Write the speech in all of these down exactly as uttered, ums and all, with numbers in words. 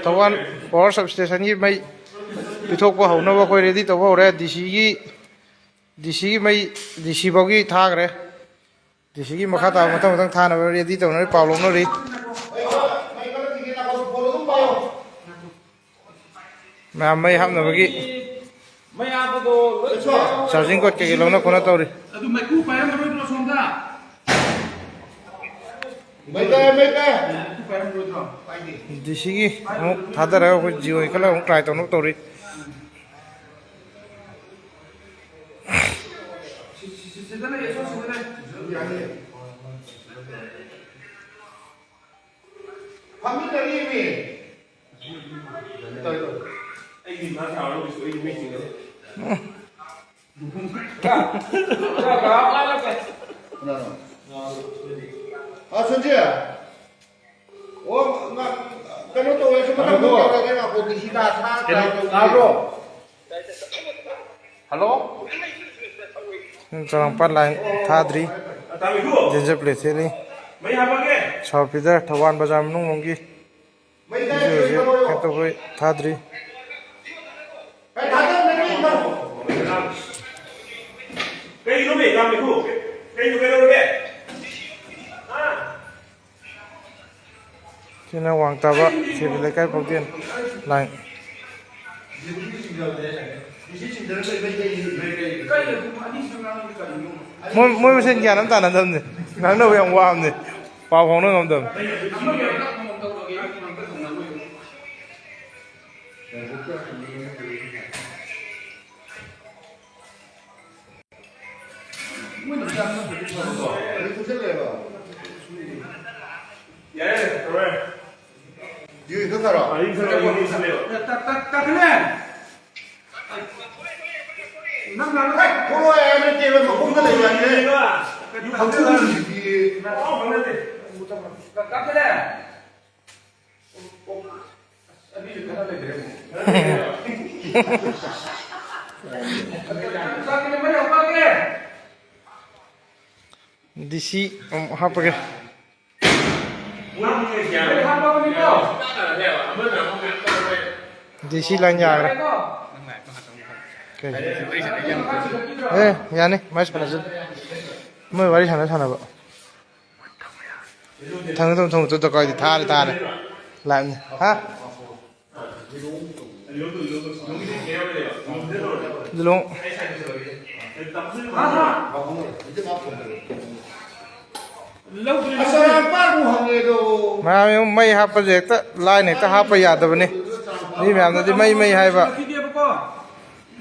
Thoubal power sub ꯁ꯭ꯇꯦꯁꯟꯒꯤ ꯃꯩ ꯄꯤꯊꯣꯛꯄ ꯍꯧꯅꯕ ꯑꯩꯈꯣꯏ ready ꯇꯧꯕ ꯍꯧꯔꯦ꯫ ꯗꯤ ꯁꯤꯒꯤ, ꯗꯤ ꯁꯤꯒꯤ ꯃꯩ, ꯗꯤ ꯁꯤ ꯐꯥꯎꯒꯤ ꯊꯥꯈ꯭ꯔꯦ꯫ ꯗꯤ ꯁꯤꯒꯤ ꯃꯈꯥ ꯇꯥꯕ ꯃꯊꯪ ꯃꯊꯪ ꯊꯥꯅꯕ ꯔꯦꯗꯤ ꯇꯧꯅꯔꯤ, ꯄꯥꯎ ꯂꯧꯅꯔꯤ꯫ ꯃꯌꯥꯝ ꯃꯩ ꯍꯥꯞꯅꯕꯒꯤ ꯃꯩ ꯍꯥꯞꯄꯗꯣ ꯂꯣꯏ ꯆꯥꯔꯖꯤꯡ ꯀꯣꯠ ꯀꯩꯀꯩ ꯂꯧꯅ ꯈꯣꯠꯅ ꯇꯧꯔꯤ꯫ ꯑꯗꯨ ꯃꯩꯈꯨ ꯄꯥꯏꯔꯝꯃꯔꯣꯏꯗ꯭ꯔꯣ ꯁꯣꯝꯗ? ꯃꯩ ꯇꯥꯏ, ꯃꯩ ꯇꯥꯏ꯫ ꯃꯩꯈꯨ ꯄꯥꯏꯔꯝꯃꯔꯣꯏꯗ꯭ꯔꯣ? ꯄꯥꯏꯗꯦ꯫ ꯗꯤ ꯁꯤꯒꯤ ꯑꯃꯨꯛ ꯊꯥꯗꯔꯒ ꯑꯩꯈꯣꯏ ꯖꯤꯑꯣ ꯏꯟꯈꯠꯂꯒ ꯑꯃꯨꯛ ꯇ꯭ꯔꯥꯏ ꯇꯧꯅꯕ ꯇꯧꯔꯤ꯫ ꯁꯤ, ꯁꯤ, ꯁꯤ, ꯁꯤꯗ ꯂꯩꯌꯦ, ꯁꯣ, ꯁꯤꯗ ꯂꯩ꯫ ꯐꯝꯃꯤꯟꯅꯔꯤꯃꯤ꯫ ꯇꯧꯔꯦ, ꯇꯧꯔꯦ꯫ ꯑꯩꯗꯤ ꯃꯥ ꯁꯥꯎꯔ ꯂꯣꯏꯁꯨ ꯑꯩꯗꯤ ꯃꯩ ꯆꯤꯡꯉꯦ꯫ ꯀꯅꯥꯅꯣ? ꯑꯥ, ꯁꯟꯖꯦ꯫ ꯑꯣ, ꯉ-, ꯀꯩꯅꯣ ꯇꯧꯋꯦ, ꯁꯨꯝ ꯃꯊꯪ ꯇꯧꯔꯒꯦ, ꯉꯥꯏꯈꯣ, ꯗꯤ ꯁꯤ ꯂꯥꯛ ꯊꯥ ꯀꯩꯅꯣ, ꯀꯥꯏ ꯇꯧꯒꯦ? ꯇꯥꯕ꯭ꯔꯣ? ꯍꯜꯂꯣ? ꯆꯔꯥꯡꯄꯥꯠ ꯂꯥꯏꯟ ꯊꯥꯗ꯭ꯔꯤ꯫ ꯗꯦꯟꯖꯔ ꯄ꯭ꯂꯦ ꯊꯦꯠꯂꯤ꯫ ꯁꯥꯎꯠ ꯐꯤꯗꯔ ꯊꯧꯕꯥꯜ ꯕꯖꯥꯔ ꯃꯅꯨꯡ ꯂꯣꯝꯒꯤ꯫ ꯍꯧꯖꯤꯛ ꯍꯧꯖꯤꯛ ꯀꯩꯅꯣ ꯇꯧꯕ ꯊꯥꯗ꯭ꯔꯤ꯫ ꯀꯩꯅꯣ ꯀꯩꯗꯧꯔꯒꯦ? ꯁꯤꯅ ꯋꯥꯡ ꯇꯥꯕ ꯁꯤꯕꯤ ꯂꯩꯀꯥꯏ ꯐꯥꯎꯗꯦꯟ ꯂꯥꯏꯟ꯫ ꯃꯣꯏ, ꯃꯣꯏ ꯃꯁꯦꯟ ꯒ꯭ꯌꯥꯟ ꯑꯃ ꯇꯥꯅꯗꯕꯅꯤ, ꯉꯥꯡꯅꯕ ꯌꯥꯝ ꯋꯥꯕꯅꯤ, ꯄꯥꯎ ꯐꯥꯎꯅ ꯉꯝꯗꯕꯅꯤ꯫ ꯗꯤ ꯁꯤ ꯑꯃꯨꯛ ꯍꯥꯞꯄꯒꯦ꯫ ꯗꯤ ꯁꯤ ꯂꯥꯏꯟ ꯌꯥꯈ꯭ꯔꯦ꯫ ꯀꯩ? ꯑꯦ, ꯌꯥꯅꯤ, ꯃꯥꯏ ꯁꯥꯟꯅꯁꯤ꯫ ꯃꯣꯏ ꯋꯥꯔꯤ ꯁꯥꯟꯅ ꯁꯥꯟꯅꯕ꯫ ꯊꯝꯃꯣ, ꯊꯝꯃꯣ, ꯊꯝꯃꯣ, ꯇꯨ ꯗꯀꯥꯏꯗꯤ ꯊꯥꯔꯦ, ꯊꯥꯔꯦ꯫ ꯂꯥꯏꯞꯅꯤ꯫ ꯍꯥ? ꯂꯤꯂꯣꯡ꯫ ꯃꯌꯥꯝ ꯃꯩ ꯍꯥꯞꯄꯁꯦ ꯍꯦꯛꯇ ꯂꯥꯏꯅ ꯍꯦꯛꯇ ꯍꯥꯞꯄ ꯌꯥꯗꯕꯅꯤ꯫ ꯃꯤ ꯃꯌꯥꯝꯅꯗꯤ ꯃꯩ, ꯃꯩ ꯍꯥꯏꯕ꯫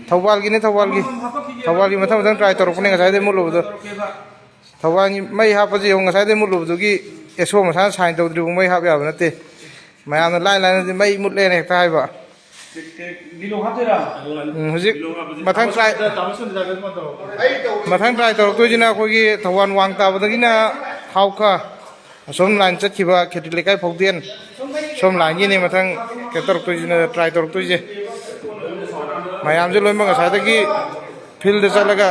ꯊꯧꯕꯥꯜꯒꯤꯅꯤ, ꯊꯧꯕꯥꯜꯒꯤ꯫ ꯊꯧꯕꯥꯜꯒꯤ ꯃꯊꯪ ꯃꯊꯪ try ꯇꯧꯔꯛꯄꯅꯦ ꯉꯁꯥꯏꯗꯩ ꯃꯨꯠꯂꯨꯕꯗꯣ꯫ ꯊꯧꯕꯥꯜꯒꯤ ꯃꯩ ꯍꯥꯞꯄꯁꯦ ꯌꯦꯡꯉꯨ, ꯉꯁꯥꯏꯗꯩ ꯃꯨꯠꯂꯨꯕꯗꯨꯒꯤ ꯑꯦꯁꯣ ꯃꯁꯥꯅ sign ꯇꯧꯗ꯭ꯔꯤꯕ ꯃꯩ ꯍꯥꯞ ꯌꯥꯕ ꯅꯠꯇꯦ꯫ ꯃꯌꯥꯝꯅ ꯂꯥꯏ ꯂꯥꯏꯅꯗꯤ ꯃꯩ ꯃꯨꯠꯂꯦꯅ ꯍꯦꯛꯇ ꯍꯥꯏꯕ꯫ ꯎꯝ, ꯍꯧꯖꯤꯛ ꯃꯊꯪ try, ꯃꯊꯪ try ꯇꯧꯔꯛꯇꯣꯏꯁꯤꯅ ꯑꯩꯈꯣꯏꯒꯤ ꯊꯧꯕꯥꯜ ꯋꯥꯡ ꯇꯥꯕꯗꯒꯤꯅ ꯍꯥꯎꯈ ꯑꯁꯣꯝ line ꯆꯠꯈꯤꯕ ꯈꯦꯇ꯭ꯔꯤ ꯂꯩꯀꯥꯏ ꯐꯥꯎꯗꯦꯟ ꯁꯣꯝ lineꯒꯤꯅꯦ ꯃꯊꯪ ꯀꯩꯅꯣ ꯇꯧꯔꯛꯇꯣꯏꯁꯤꯅ, try ꯇꯧꯔꯛꯇꯣꯏꯁꯦ꯫ ꯃꯌꯥꯝꯁꯦ ꯂꯣꯏꯅꯃꯛ ꯉꯁꯥꯏꯗꯒꯤ fieldꯗ ꯆꯠꯂꯒ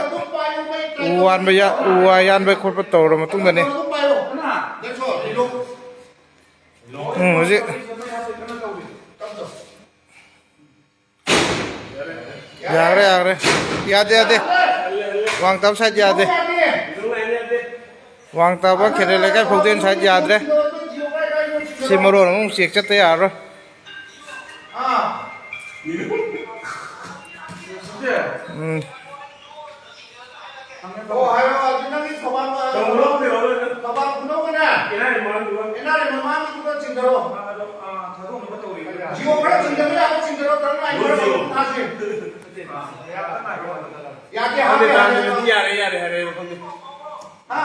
ꯎ ꯋꯥꯟꯕ ꯌꯥ-, ꯎ ꯋꯥ ꯌꯥꯟꯕ ꯈꯣꯠꯄ ꯇꯧꯔꯕ ꯃꯇꯨꯡꯗꯅꯦ꯫ ꯎꯝ, ꯍꯧꯖꯤꯛ ꯌꯥꯈ꯭ꯔꯦ, ꯌꯥꯈ꯭ꯔꯦ꯫ ꯌꯥꯗꯦ, ꯌꯥꯗꯦ꯫ ꯋꯥꯡ ꯇꯥꯕ side ꯌꯥꯗꯦ꯫ ꯋꯥꯡ ꯇꯥꯕ ꯈꯦꯇ꯭ꯔꯤ ꯂꯩꯀꯥꯏ ꯐꯥꯎꯗꯦꯟ side ꯌꯥꯗ꯭ꯔꯦ꯫ ꯁꯤ ꯃꯔꯣꯟ ꯑꯃꯨꯛ check ꯆꯠꯇ ꯌꯥꯔꯔꯣꯏ꯫ ꯎꯝ꯫ ꯑꯣ, ꯍꯥꯏꯔꯣ꯫ ꯑꯗꯨ ꯅꯪꯒꯤ ꯊꯧꯕꯥꯜ, ꯊꯧꯕꯥꯜ ꯈꯨꯅꯧꯒꯅꯦ? ꯑꯦꯟ ꯑꯥꯔ ꯑꯦꯝ ꯃꯃꯥꯡꯒꯤꯗꯨꯒ ꯆꯤꯡꯊꯔꯣ꯫ ꯖꯤꯑꯣ ꯈꯔ ꯆꯤꯡꯊꯕ ꯌꯥꯕ ꯆꯤꯡꯊꯔꯣ, ꯇꯔꯟ ꯂꯥꯏꯟ ꯈꯔ ꯃꯄꯨꯡ ꯐꯥꯁꯦ꯫ ꯌꯥꯗꯦ, ꯈꯪꯗꯦ, ꯍꯥꯞꯄꯦ ꯇꯥꯟꯗ꯭ꯔꯗꯤ ꯍꯥꯏꯔꯦ꯫ ꯌꯥꯔꯦ, ꯌꯥꯔꯦ, ꯍꯥꯏꯔꯦ, ꯈꯪꯗꯦ꯫ ꯍꯥ?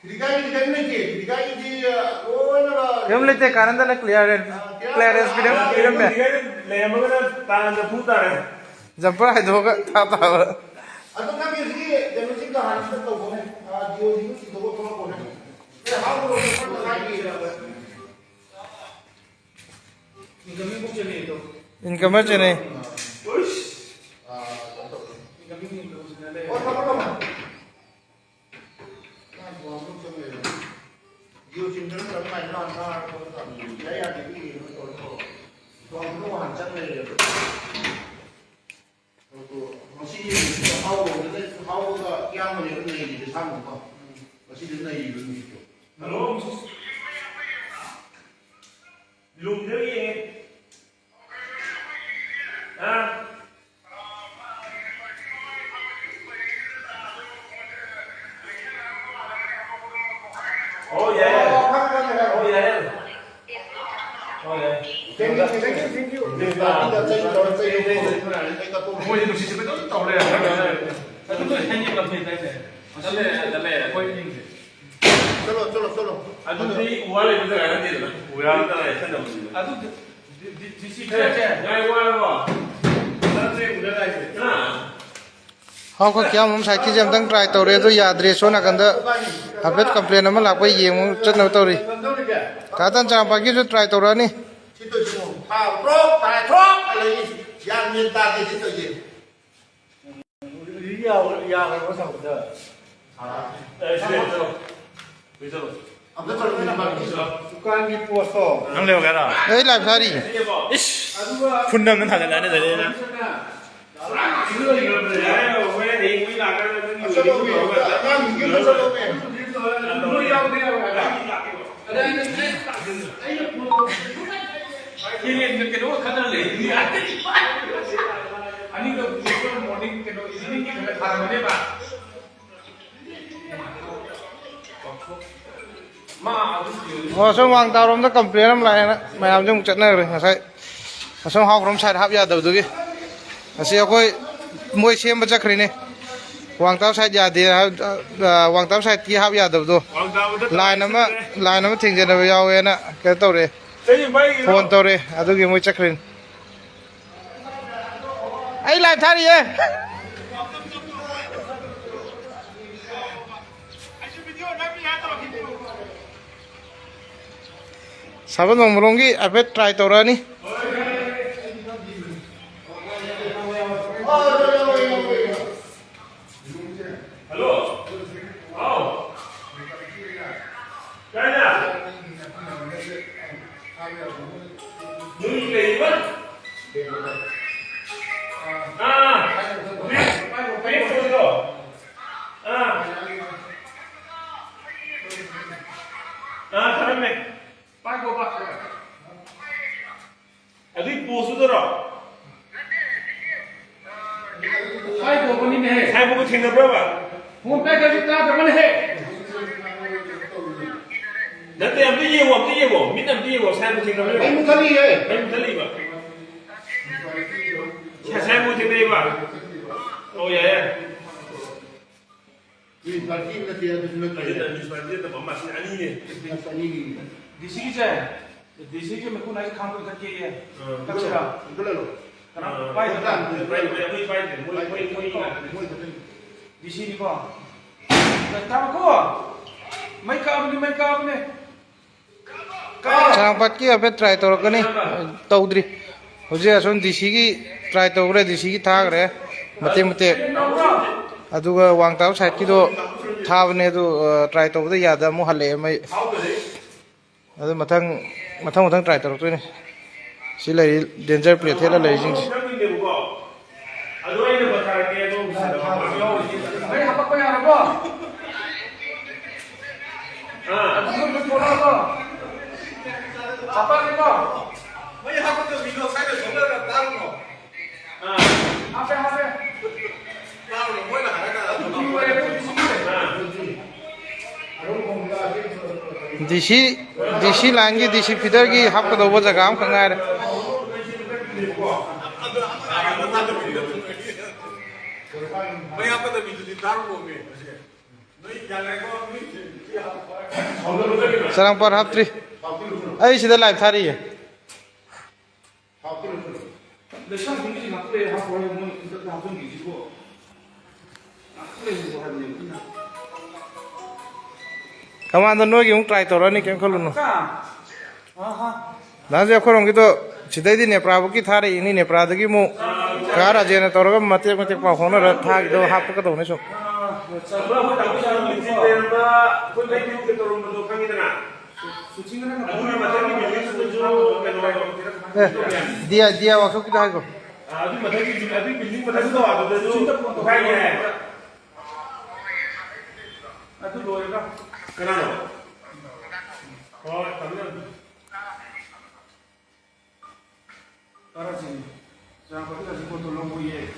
ꯀꯔꯤꯒꯥꯏꯒꯤꯗꯤ ꯀꯔꯤꯝ ꯂꯩꯇꯦ꯫ ꯀꯔꯤꯒꯥꯏꯒꯤꯗꯤ, ꯑ, ꯂꯣꯏꯅꯃꯛ ꯀꯔꯤꯝ ꯂꯩꯇꯦ, ꯀꯥꯅꯟꯗꯅ clearance, clearance ꯄꯤꯔꯝ-, ꯄꯤꯔꯝꯃꯦ꯫ ꯂꯩꯔꯝꯃꯒꯅ ꯇꯥꯅ ꯐꯨ ꯇꯥꯔꯦ꯫ Jumper ꯍꯥꯏꯗꯣꯛꯑꯒ ꯊꯥ ꯇꯥꯕ꯫ ꯑꯗꯣ ꯅꯪꯒꯤ ꯍꯧꯖꯤꯛꯀꯤ ꯀꯩꯅꯣꯁꯤꯡꯗꯣ ꯍꯥꯟꯅ ꯑꯝꯇ ꯇꯧꯈꯣꯅꯦ꯫ ꯑ, ꯖꯤꯑꯣꯁꯤꯡꯗꯣ ꯆꯤꯡꯊꯣꯛꯑ ꯊꯣꯛꯂꯛꯈꯣꯅꯦ꯫ ꯑꯦ, ꯍꯥꯎ, ꯍꯥꯎ, ꯍꯥꯎ, ꯍꯥꯏꯒꯦ꯫ Incoming ꯆꯦꯟꯅꯩ꯫ ꯃꯤꯡꯗꯣ ꯁꯤꯗ ꯂꯩꯔꯦ꯫ ꯑꯣ, ꯊꯝꯃꯣ, ꯊꯝꯃꯣ꯫ ꯅꯪ ꯊꯣꯡ ꯑꯃꯨꯛ ꯆꯪ ꯂꯩꯔꯦ꯫ ꯖꯤꯑꯣ ꯁꯤꯝꯗ ꯅꯠꯇ꯭ꯔꯒ ꯃꯥꯏ ꯅꯍꯥꯟ ꯊꯥꯔꯒ ꯇꯧꯔꯣ꯫ ꯌꯥꯏ ꯌꯥꯗꯦ ꯑꯗꯨ ꯌꯦꯡꯉꯒ ꯇꯧꯔꯣ꯫ ꯊꯣꯡ ꯑꯃꯨꯛ ꯍꯥꯟꯅ ꯆꯪ ꯂꯩꯔꯦꯕ꯫ ꯑꯗꯣ ꯉꯁꯤ ꯍꯥꯎꯕꯗ, ꯍꯥꯎꯕꯒ ꯏꯌꯥꯝꯕꯅꯦꯕ ꯅꯩꯔꯤꯁꯦ ꯁꯥꯡꯕꯀꯣ꯫ ꯉꯁꯤꯗꯤ ꯅꯩꯔꯤꯕ ꯅꯨꯃꯤꯠꯇꯣ꯫ ꯍꯜꯂꯣ꯫ ꯂꯨꯝꯗ꯭ꯔ ꯌꯦꯡꯉꯦ꯫ ꯑꯥ꯫ ꯑꯣ, ꯌꯥꯏ, ꯌꯥꯏ꯫ ꯑꯣ, ꯌꯥꯏ, ꯌꯥꯏ꯫ ꯑꯣ, ꯌꯥꯏ꯫ Thank you, thank you, thank you. ꯃꯣꯏꯗꯤ ꯅꯨꯡꯁꯤꯠꯁꯦ ꯀꯩꯅꯣꯝ ꯇꯧ ꯂꯩꯔꯝꯃꯦ꯫ ꯑꯗꯨꯗꯣ ꯍꯦꯟꯖꯤꯟ ꯂꯝꯐꯦꯜ ꯇꯥꯏꯅꯦ꯫ ꯆꯠꯂꯦ, ꯆꯠꯂꯦ꯫ ꯑꯩꯈꯣꯏ ꯑꯅꯤꯁꯦ꯫ ꯆꯠꯂꯣ, ꯆꯠꯂꯣ, ꯆꯠꯂꯣ꯫ ꯑꯗꯨꯗꯤ ꯎ ꯋꯥ ꯂꯩꯕ ꯖꯒꯥ ꯅꯠꯇꯦꯗꯅ꯫ ꯎ ꯋꯥ ꯂꯩꯕ ꯖꯒꯥ ꯅꯠꯇꯦꯗꯅ꯫ ꯑꯗꯨ ꯗꯤ-, ꯗꯤ-, ꯗꯤ ꯁꯤ ꯆꯠꯁꯦ꯫ ꯉꯥꯏ ꯋꯥꯔꯕꯣ? ꯆꯠꯁꯦ, ꯎꯅꯔ ꯂꯥꯛꯏꯁꯦ꯫ ꯍꯥ? ꯍꯥꯎ, ꯑꯩꯈꯣꯏ ꯀꯤꯌꯥꯝ ꯁꯥꯏꯠꯀꯤꯁꯦ ꯑꯝꯇꯪ try ꯇꯧꯔꯦ, ꯑꯗꯨ ꯌꯥꯗ꯭ꯔꯦ꯫ ꯁꯣꯝ ꯅꯥꯀꯟꯗ ꯍꯥꯏꯐꯦꯠ complain ꯑꯃ ꯂꯥꯛꯄ ꯌꯦꯡꯉꯨ ꯆꯠꯅꯕ ꯇꯧꯔꯤ꯫ ꯀꯥ ꯇꯟ ꯆꯥꯝꯄꯥꯛꯀꯤꯁꯨ try ꯇꯧꯔꯛꯑꯅꯤ꯫ ꯁꯤ ꯇꯧꯏꯁꯤꯕꯣ? ꯊꯥ ꯊ꯭ꯔꯣꯛ, ꯊꯥ ꯊ꯭ꯔꯣꯛ ꯍꯥꯏꯔꯛꯏ꯫ ꯒ꯭ꯌꯥꯟ ꯃꯦꯟ ꯇꯥꯗꯦ ꯁꯤ ꯇꯧꯏꯁꯦ꯫ ꯌꯥ-, ꯌꯥꯈ꯭ꯔꯕ ꯊꯕꯛꯇ? ꯑꯦ, ꯁꯤꯗ ꯆꯠꯂꯣ꯫ ꯁꯤꯗ ꯆꯠꯂꯣ꯫ ꯑꯝꯇ ꯆꯠꯂꯣ, ꯁꯤꯗ ꯆꯠꯂꯣ꯫ ꯗꯨꯀꯥꯟꯒꯤ ꯄꯣꯁꯇꯣ꯫ ꯅꯪ ꯂꯩꯍꯧꯒꯦ ꯍꯥꯏꯔꯣ? ꯑꯩ live ꯊꯥꯔꯤ꯫ ꯏꯁ! ꯑꯗꯨꯒ ꯐꯨꯟ ꯑꯃ ꯊꯥꯒꯠꯂꯛꯑꯅꯤ ꯑꯗꯩꯗꯤ ꯑꯩꯅ꯫ ꯌꯥꯔꯦ, ꯍꯣꯔꯦꯟ ꯍꯌꯦꯡ ꯃꯣꯏ ꯂꯥꯛꯀꯥꯟꯗ ꯅꯪꯒꯤ ꯑꯉꯥꯡꯁꯤꯡꯗꯨ ꯑꯃ ꯆꯠꯂꯣ꯫ ꯅꯣꯏ ꯌꯥꯎꯗ ꯌꯥꯔꯣꯏ ꯍꯥꯏꯕ꯫ ꯑꯗ ꯑꯩꯅ, ꯑꯩꯅ ꯐꯣꯟ ꯀꯩꯅꯣꯒ ꯈꯠꯅ ꯂꯩ꯫ ꯑꯅꯤꯗꯣ morning ꯀꯩꯅꯣ evening ꯒꯤ ꯈꯔ ꯊꯥꯔꯝꯃꯅꯦꯕ꯫ ꯃꯥ ꯑꯗꯨ ꯑꯣ, ꯑꯁꯣꯝ ꯋꯥꯡ ꯇꯥꯔꯣꯝꯗ complain ꯑꯃ ꯂꯥꯛꯑꯦꯅ ꯃꯌꯥꯝꯁꯦ ꯑꯃꯨꯛ ꯆꯠꯅꯈ꯭ꯔꯦ꯫ ꯉꯁꯥꯏ ꯑꯁꯣꯝ ꯍꯥꯎꯈ꯭ꯔꯣꯝ side ꯍꯥꯞ ꯌꯥꯗꯕꯗꯨꯒꯤ꯫ ꯑꯁꯤ ꯑꯩꯈꯣꯏ ꯃꯣꯏ ꯁꯦꯝꯕ ꯆꯠꯈ꯭ꯔꯤꯅꯦ꯫ ꯋꯥꯡ ꯇꯥꯕ side ꯌꯥꯗꯦ ꯍꯥꯏ-, ꯑ, ꯋꯥꯡ ꯇꯥꯕ side ꯀꯤ ꯍꯥꯞ ꯌꯥꯗꯕꯗꯣ꯫ ꯋꯥꯡ ꯇꯥꯕꯗ line ꯑꯃ, line ꯑꯃ ꯊꯦꯡꯖꯤꯟꯅꯕ ꯌꯥꯎꯋꯦꯅ ꯀꯩꯅꯣ ꯇꯧꯔꯦ꯫ ꯆꯍꯤ ꯃꯩꯒꯤꯔꯣ? Phone ꯇꯧꯔꯦ, ꯑꯗꯨꯒꯤ ꯃꯣꯏ ꯆꯠꯈ꯭ꯔꯤꯅꯤ꯫ ꯑꯩ live ꯊꯥꯔꯤꯌꯦ꯫ ꯁꯥꯕ ꯅꯣꯡꯃꯔꯣꯝꯒꯤ ꯍꯥꯏꯐꯦꯠ try ꯇꯧꯔꯛꯑꯅꯤ꯫ ꯁꯥꯏꯕꯣꯛꯀ ꯊꯦꯡꯅꯕ꯭ꯔꯕ? ꯐꯣꯟ ꯄꯥꯏꯗ꯭ꯔꯗꯤ ꯇꯥꯗ꯭ꯔꯕꯅꯦꯍꯦ꯫ ꯅꯠꯇꯦ, ꯑꯝꯇ ꯌꯦꯡꯉꯣ, ꯑꯝꯇ ꯌꯦꯡꯉꯣ, ꯃꯤꯠꯅ ꯑꯝꯇ ꯌꯦꯡꯉꯣ, ꯁꯥꯏꯕꯣꯛ ꯊꯦꯡꯅꯕ꯭ꯔꯕ? ꯃꯩ ꯃꯨꯠꯊꯠꯂꯤꯌꯦ꯫ ꯃꯩ ꯃꯨꯠꯊꯠꯂꯤꯕ? ꯁꯥꯏꯕꯣꯛ ꯊꯦꯡꯅꯩꯕ? ꯑꯣ, ꯌꯥꯏ, ꯌꯥꯏ꯫ ꯃ꯭ꯌꯨꯅꯤꯁꯤꯄꯥꯂꯤꯇꯤ ꯅꯠꯇꯦ, ꯑꯗꯨꯁꯨ ꯅꯠꯇꯦ꯫ ꯑꯗꯨꯅ ꯃ꯭ꯌꯨꯅꯤꯁꯤꯄꯥꯂꯤꯇꯤ ꯅꯠꯇꯕ ꯑꯃ, ꯁꯤ ꯑꯅꯤꯅꯦ꯫ ꯑꯁ, ꯑꯅꯤꯅꯤ꯫ ꯗꯤ ꯁꯤꯒꯤꯁꯦ, ꯗꯤ ꯁꯤꯒꯤ ꯃꯈꯨꯟ ꯍꯥꯏꯁꯦ ꯈꯥꯡꯗꯣꯏ ꯈꯛꯀꯤꯌꯦ꯫ ꯑꯥ꯫ ꯀꯛꯁꯤꯔꯥ? ꯑꯗꯨ ꯂꯩꯔꯣ꯫ ꯀꯅꯥ ꯑꯥ꯫ ꯄꯥꯏꯗꯕ? ꯄꯥꯏꯗꯦ, ꯄꯥꯏꯗꯦ, ꯑꯩꯈꯣꯏ ꯄꯥꯏꯗꯦ꯫ ꯃꯣꯏ, ꯃꯣꯏ, ꯃꯣꯏ, ꯃꯣꯏ ꯈꯛꯇꯅꯤ꯫ ꯗꯤ ꯁꯤꯅꯤꯀꯣ? ꯇꯥꯕꯀꯣ? ꯃꯩ ꯀꯥꯕꯅꯤ, ꯃꯩ ꯀꯥꯕꯅꯤ꯫ ꯀꯩꯅꯥꯝꯄꯥꯠꯀꯤ ꯍꯥꯏꯐꯦꯠ ꯇ꯭ꯔꯥꯏ ꯇꯧꯔꯛꯀꯅꯤ꯫ ꯇꯧꯗ꯭ꯔꯤ꯫ ꯍꯧꯖꯤꯛ ꯑꯁꯣꯝ ꯗꯤ ꯁꯤꯒꯤ ꯇ꯭ꯔꯥꯏ ꯇꯧꯈ꯭ꯔꯦ, ꯗꯤ ꯁꯤꯒꯤ ꯊꯥꯈ꯭ꯔꯦ ꯃꯇꯦꯛ ꯃꯇꯦꯛ꯫ ꯑꯗꯨꯒ ꯋꯥꯡ ꯇꯥꯕ ꯁꯥꯏꯠꯀꯤꯗꯣ ꯊꯥꯕꯅꯦ, ꯑꯗꯨ, ꯑ, ꯇ꯭ꯔꯥꯏ ꯇꯧꯕꯗ ꯌꯥꯗ ꯑꯃꯨꯛ ꯍꯜꯂꯛꯑꯦ ꯃꯩ꯫ ꯑꯗꯨ ꯃꯊꯪ, ꯃꯊꯪ ꯃꯊꯪ ꯇ꯭ꯔꯥꯏ ꯇꯧꯔꯛꯇꯣꯏꯅꯦ꯫ ꯁꯤ ꯂꯩꯔꯤ ꯗꯦꯟꯖꯔ ꯄ꯭ꯂꯦꯠ ꯊꯦꯠꯂ ꯂꯩꯔꯤꯁꯤꯡꯁꯦ꯫ ꯑꯗꯨ ꯑꯩꯅ ꯄꯟꯊꯔꯛꯀꯦ, ꯑꯗꯣꯝꯒꯤ ꯁꯥꯏꯠꯇ ꯃꯄꯥꯟ꯫ ꯃꯩ ꯍꯥꯄꯛꯄ ꯌꯥꯔꯕꯣ? ꯑꯥ꯫ ꯑꯗꯨ ꯂꯣꯏ ꯊꯣꯛꯂꯛꯑꯕꯣ? ꯍꯥꯄꯛꯑꯒꯦꯀꯣ? ꯃꯩ ꯍꯥꯄꯛꯇꯕꯤꯗꯣ ꯁ꯭ꯋꯥꯏꯗ ꯊꯣꯛꯂꯛꯑꯒ ꯇꯥꯔꯨꯅꯣ꯫ ꯑꯥ꯫ ꯍꯥꯄꯦ, ꯍꯥꯄꯦ꯫ ꯇꯥꯔꯨꯅꯣ, ꯃꯣꯏꯅ ꯍꯥꯏꯔꯒ ꯑꯗꯨꯝ ꯂꯣꯏꯔꯦ, ꯑꯩꯈꯣꯏ ꯁꯤꯒꯤ꯫ ꯑꯥ꯫ ꯗꯤ ꯁꯤ, ꯗꯤ ꯁꯤ ꯂꯥꯏꯟꯒꯤ, ꯗꯤ ꯁꯤ ꯐꯤꯗꯔꯒꯤ ꯍꯥꯞꯀꯗꯧꯕ ꯖꯒꯥ ꯑꯃꯈꯛ ꯉꯥꯏꯔꯦ꯫ ꯆꯔꯥꯡꯄꯥꯠ ꯍꯥꯞꯇ꯭ꯔꯤ꯫ ꯑꯩ ꯁꯤꯗ ꯂꯥꯏꯚ ꯊꯥꯔꯤꯌꯦ꯫ ꯂꯩꯁꯥꯡ ꯊꯣꯡꯒꯤꯁꯤ ꯉꯥꯛꯇ ꯂꯩꯔꯦ ꯍꯥꯞꯄꯣ ꯍꯥꯏ, ꯃꯣꯏ ꯍꯟꯗꯛꯇ ꯍꯥꯞꯆꯤꯟꯈꯤꯁꯤꯕꯣ꯫ ꯉꯥꯛꯇ ꯂꯩꯔꯤꯕꯣ ꯍꯥꯏꯕꯅꯦꯕ ꯑꯩꯅ꯫ ꯀꯃꯥꯟꯗ ꯅꯣꯏꯒꯤ ꯑꯃꯨꯛ ꯇ꯭ꯔꯥꯏ ꯇꯧꯔꯛꯑꯅꯤ, ꯀꯩꯝ ꯈꯜꯂꯨꯅꯨ꯫ ꯑꯥ, ꯑꯥ꯫ ꯅꯍꯥꯟꯁꯦ ꯑꯩꯈꯣꯏꯔꯣꯝꯒꯤꯗꯣ ꯁꯤꯗꯩꯗꯤ ꯅꯦꯄ꯭ꯔꯥꯕꯨꯛꯀꯤ ꯊꯥꯔꯛꯏꯅꯤ, ꯅꯦꯄ꯭ꯔꯥꯗꯒꯤ ꯑꯃꯨꯛ ꯀꯥ ꯔꯥꯖꯦꯟꯅ ꯇꯧꯔꯒ ꯃꯇꯦꯛ ꯃꯇꯦꯛ ꯄꯥꯎ ꯐꯥꯎꯅꯔ ꯊꯥꯈꯤꯗꯧ ꯍꯥꯞꯄꯛꯀꯗꯧꯅꯦ ꯁꯨꯝ꯫ ꯑꯥ, ꯆꯠꯂꯣ, ꯑꯩꯈꯣꯏ ꯇꯥꯃꯣ ꯆꯥꯔꯨ ꯃꯤꯇꯤꯡ ꯂꯩꯔꯝꯕ, ꯑꯩꯈꯣꯏ ꯃꯩ ꯇꯧꯔꯝꯕꯗꯣ ꯈꯪꯉꯤꯗꯅ? ꯑꯗꯨꯒꯤ ꯃꯊꯛꯀꯤ ꯕꯤꯜꯗꯤꯡꯗꯨꯁꯨ ꯀꯩꯅꯣ꯫ ꯑꯦ, ꯗꯤꯌꯥ, ꯗꯤꯌꯥ ꯋꯥꯛꯁꯣꯞꯀꯤꯗꯣ ꯍꯥꯏꯈꯣ꯫ ꯑꯗꯨꯒꯤ ꯃꯊꯛꯀꯤ ꯕꯤꯜ-, ꯑꯗꯨꯒꯤ ꯕꯤꯜꯗꯤꯡ ꯃꯊꯛꯇꯣ ꯑꯗꯨꯗꯁꯨ ꯄꯣꯈꯥꯏꯅꯤ ꯍꯥꯏ꯫ ꯑꯗꯨ ꯂꯣꯏꯔꯒ꯫ ꯀꯅꯥꯅꯣ? ꯍꯣꯏ, ꯊꯝꯃꯦ, ꯊꯝꯃꯦ꯫ ꯀꯥꯔꯥꯁꯤꯅꯤ꯫ ꯆꯥ ꯄꯥꯀꯤꯗꯥꯁꯤ ꯄꯣꯠꯇꯣ ꯂꯧꯕ ꯌꯥꯏ꯫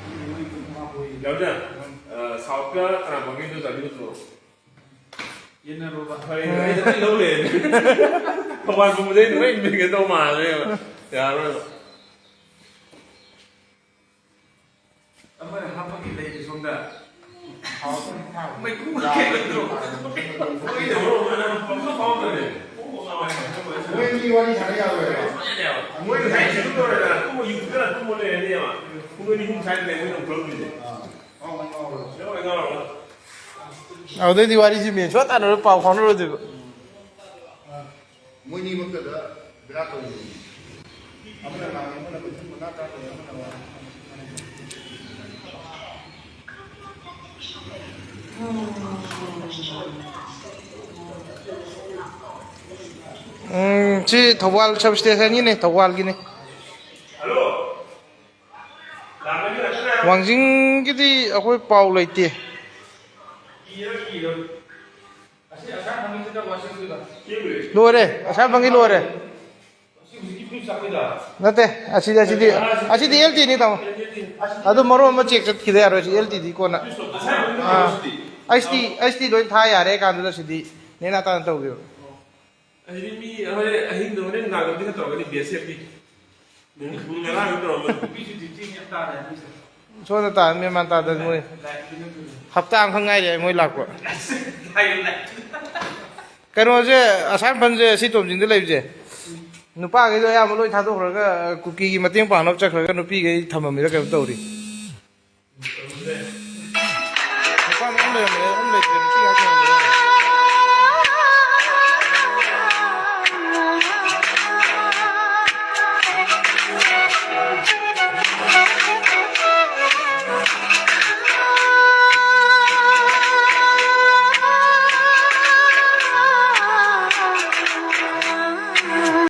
ꯃꯤ ꯃꯔꯤ ꯀꯨꯟ ꯃꯉꯥ ꯄꯣꯛꯏ꯫ ꯌꯥꯎꯗ, ꯑ, ꯁꯥꯎꯠꯀ ꯀꯅꯥ ꯐꯪꯒꯦꯗꯣ ꯆꯥꯕꯤ ꯅꯠꯇ꯭ꯔꯣ? ꯌꯦꯟꯅꯔꯨꯕ꯫ ꯍꯣꯏ, ꯑꯩ ꯂꯧ ꯂꯩꯔꯦ꯫ ꯊꯧꯕꯥꯜ ꯄꯨꯝꯕꯗꯩ ꯂꯣꯏ ꯏꯟꯕꯤꯒꯦ ꯇꯧ ꯃꯥꯜꯂꯦꯕ꯫ ꯌꯥꯔꯔꯣꯏꯕ꯫ ꯑꯃꯅ ꯍꯥꯞꯄꯒꯤ ꯂꯩꯔꯦ ꯁꯣꯝꯗ꯫ ꯃꯩꯈꯨ ꯀꯩꯅꯣ꯫ ꯃꯣꯏꯅ ꯃꯔꯣꯟ ꯑꯃ ꯄꯪꯐꯥꯎ ꯐꯥꯎꯗ꯭ꯔꯦ꯫ ꯃꯣꯏ ꯃꯤ ꯋꯥꯔꯤ ꯁꯥꯟꯅ ꯌꯥꯔꯣꯏꯕ꯫ ꯃꯣꯏ ꯉꯁꯥꯏ ꯁꯤꯗ ꯂꯣꯏꯔꯦꯗꯅ, ꯇꯨꯝꯕ ꯌꯨꯝꯗ ꯇꯨꯝꯕ ꯂꯩꯔꯅꯦꯕ꯫ ꯄꯨꯡ ꯑꯅꯤ ꯑꯍꯨꯝ ꯁ꯭ꯋꯥꯏꯗ ꯂꯩ ꯃꯣꯏꯅ ꯑꯃꯨꯛ ꯊꯣꯛꯂꯛꯇꯣꯏꯁꯦ꯫ ꯑꯥ꯫ ꯉꯥꯎꯔꯣꯏ, ꯉꯥꯎꯔꯣꯏ꯫ ꯑꯗꯨꯗꯩꯗꯤ ꯋꯥꯔꯤꯁꯤ ꯃꯦꯟ ꯁꯨꯡꯇꯥ ꯇꯥꯟꯅꯔꯣꯏ, ꯄꯥꯎ ꯐꯥꯎꯅꯔꯣꯏꯗꯣꯏꯕ꯫ ꯃꯣꯏꯅꯤꯃꯛꯇꯗ ꯕꯦꯔꯥ ꯇꯧꯔꯤꯅꯤ꯫ ꯑꯃꯅ ꯉꯥꯡꯉꯤ, ꯑꯃꯅ ꯃꯆꯤꯟ ꯃꯅꯥ ꯇꯥꯗꯦ, ꯑꯃꯅ ꯋꯥ꯫ ꯎꯝ, ꯁꯤ ꯊꯧꯕꯥꯜ ꯁꯕ ꯁ꯭ꯇꯦꯁꯟꯒꯤꯅꯦ, ꯊꯧꯕꯥꯜꯒꯤꯅꯦ꯫ ꯋꯥꯡꯖꯤꯡꯒꯤꯗꯤ ꯑꯩꯈꯣꯏ ꯄꯥꯎ ꯂꯩꯇꯦ꯫ ꯂꯣꯏꯔꯦ, ꯑꯁꯥꯝ ꯐꯪꯉꯤ ꯂꯣꯏꯔꯦ꯫ ꯅꯠꯇꯦ, ꯑꯁꯤꯗꯤ, ꯑꯁꯤꯗꯤ, ꯑꯁꯤꯗꯤ ꯑꯦꯜ ꯇꯤꯅꯤ, ꯇꯥꯃꯣ꯫ ꯑꯗꯨ ꯃꯔꯣꯟ ꯑꯃ ꯆꯦꯛ ꯆꯠꯈꯤꯗ ꯌꯥꯔꯣꯏ, ꯁꯤ ꯑꯦꯜ ꯇꯤꯗꯤ ꯀꯣꯟꯅ꯫ ꯑꯥ, ꯑꯩꯁ ꯇꯤ, ꯑꯩꯁ ꯇꯤ ꯂꯣꯏ ꯊꯥ ꯌꯥꯔꯦ ꯀꯥꯟꯗꯨꯗ, ꯁꯤꯗꯤ ꯅꯦꯅꯥ ꯇꯥꯅ ꯇꯧꯒꯦꯕ꯫ ꯑꯁꯤꯗꯤ ꯃꯤ ꯍꯣꯔꯦꯟ ꯑꯍꯤꯡꯗ, ꯍꯣꯔꯦꯟ ꯅꯨꯡꯗꯥꯡꯗꯗꯤ ꯈꯔ ꯇꯧꯔꯒꯅꯤ, ꯕꯤ ꯑꯦꯁ ꯑꯦꯐꯀꯤ꯫ ꯅꯨꯡ-, ꯄꯨꯡ ꯇꯔꯥꯗ ꯇꯧꯔꯝꯕ꯫ ꯅꯨꯄꯤꯁꯨ ꯗ꯭ꯌꯨꯇꯤ ꯌꯥꯝ ꯇꯥꯔꯦ ꯍꯟꯗꯛꯁꯦ꯫ ꯁꯣꯝꯗ ꯇꯥꯔꯦ, ꯃꯦꯟ ꯃꯥꯟ ꯇꯥꯗꯦ ꯃꯣꯏ꯫ ꯂꯥꯏꯠꯀꯤ ꯅꯠꯇꯦ꯫ ꯍꯞꯇꯥ ꯑꯃꯈꯛ ꯉꯥꯏꯔꯦ ꯃꯣꯏ ꯂꯥꯛꯄ꯫ Light, light. ꯀꯩꯅꯣꯁꯦ, ꯑꯁꯥꯝ ꯐꯟꯁꯦ ꯁꯤ ꯇꯣꯝꯖꯤꯡꯗ ꯂꯩꯕꯁꯦ, ꯅꯨꯄꯥꯈꯩꯗꯣ ꯑꯌꯥꯝꯕ ꯂꯣꯏ ꯊꯥꯗꯣꯛꯈ꯭ꯔꯒ, ꯀꯨꯀꯤꯒꯤ ꯃꯇꯦꯡ ꯄꯥꯡꯅꯕ ꯆꯠꯈ꯭ꯔꯒ ꯅꯨꯄꯤꯈꯩ ꯊꯝꯃꯝꯃꯤꯔ ꯀꯩꯅꯣꯝ ꯇꯧꯔꯤ꯫